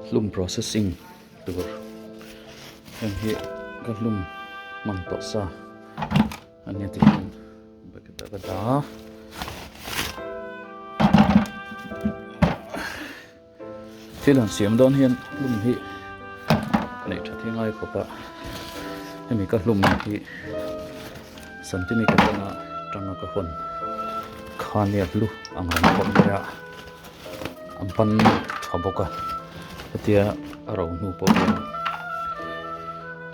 Hlum processing tur heng hi ka hlum hman tawh sa a nia ti hian bucket ah ka dah a. Thil han siam dawn hian hlum hi neih tha thei ngai khawp a hemi ka hlum hi centimeter atanga tanga ka hawn kha nia hlu ang reng khawp mai a an pan tha bawk a hetia a ro hnu pawh hian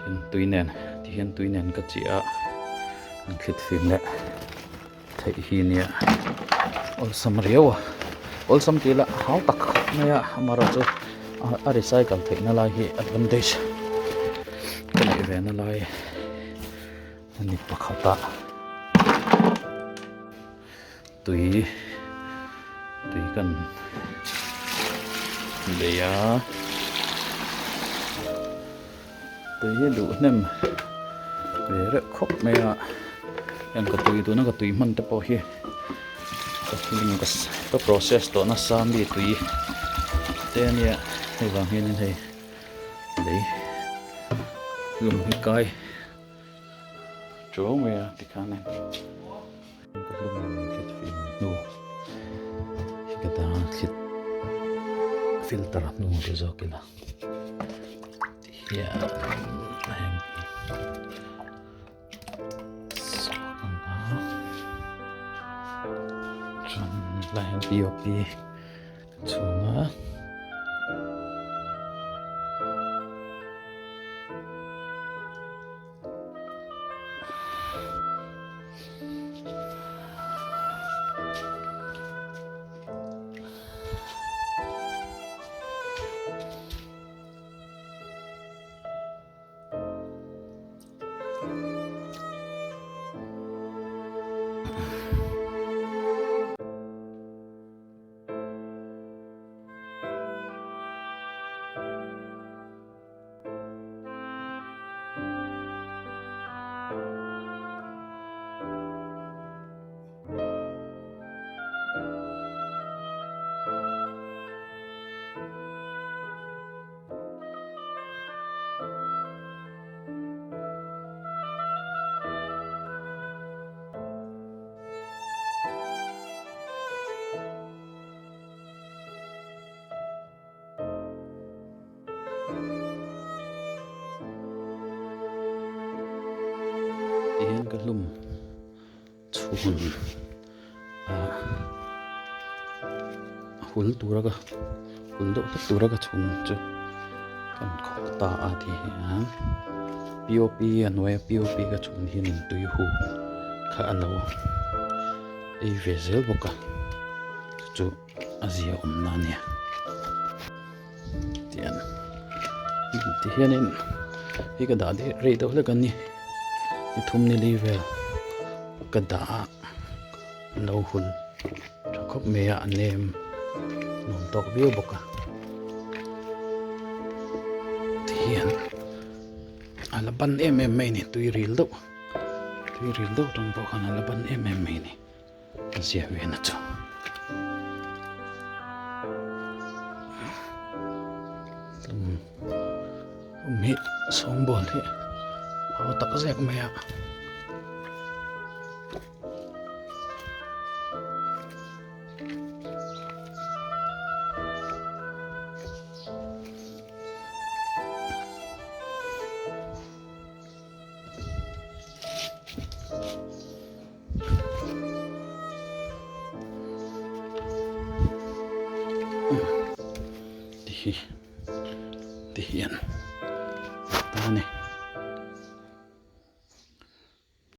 tin tui nen ti hian tui nen ka chiah a an thlit fim leh. Theih hi nia awlsam riau a awlsam tih lah hau tak khawp mai a amaherawhchu a recycle theih na lai hi advantage ka neih ve na lai a ni pakhat a tui tui kan lei a Tui hi duh hnem ve reuh khawp mai a heng ka tui tuna ka tui hman te pawh hi ka hlim ka ka process tawh nasa mi tui te ania hei vang hianin hei lei lung hi kai ṭuau mai a tikhan in ka hlum thlit fim hnu hi ka ta thlit filter hnu ti zawk ila. Tihian heng hi chhuak ang a chuan helai hian pop chhung a. Tihian ka hlum chhun ah a hul tura ka hul deuh hlek tura ka chhun chu kan khawk ta a ti hian pop a hnuaia pop ka chhun hianin tui hu kha a lo ei ve zel bawk a chu chu a zia awmna a nia tian ti hianin hei ka dah deuh rei deuh hlek a ni ni thum ni li vel ka dah a an lo hul tha khawp mai a a nem nuam tawk viau bawk a ti hian a la ban em em mai a ni tui ril deuh tui ril deuh atang pawh khan a la ban em em mai a ni. Ka ziah ve na chu. Um hi sawngbawl hi a tak zek mai a. Ti hi ti hian ta a ni.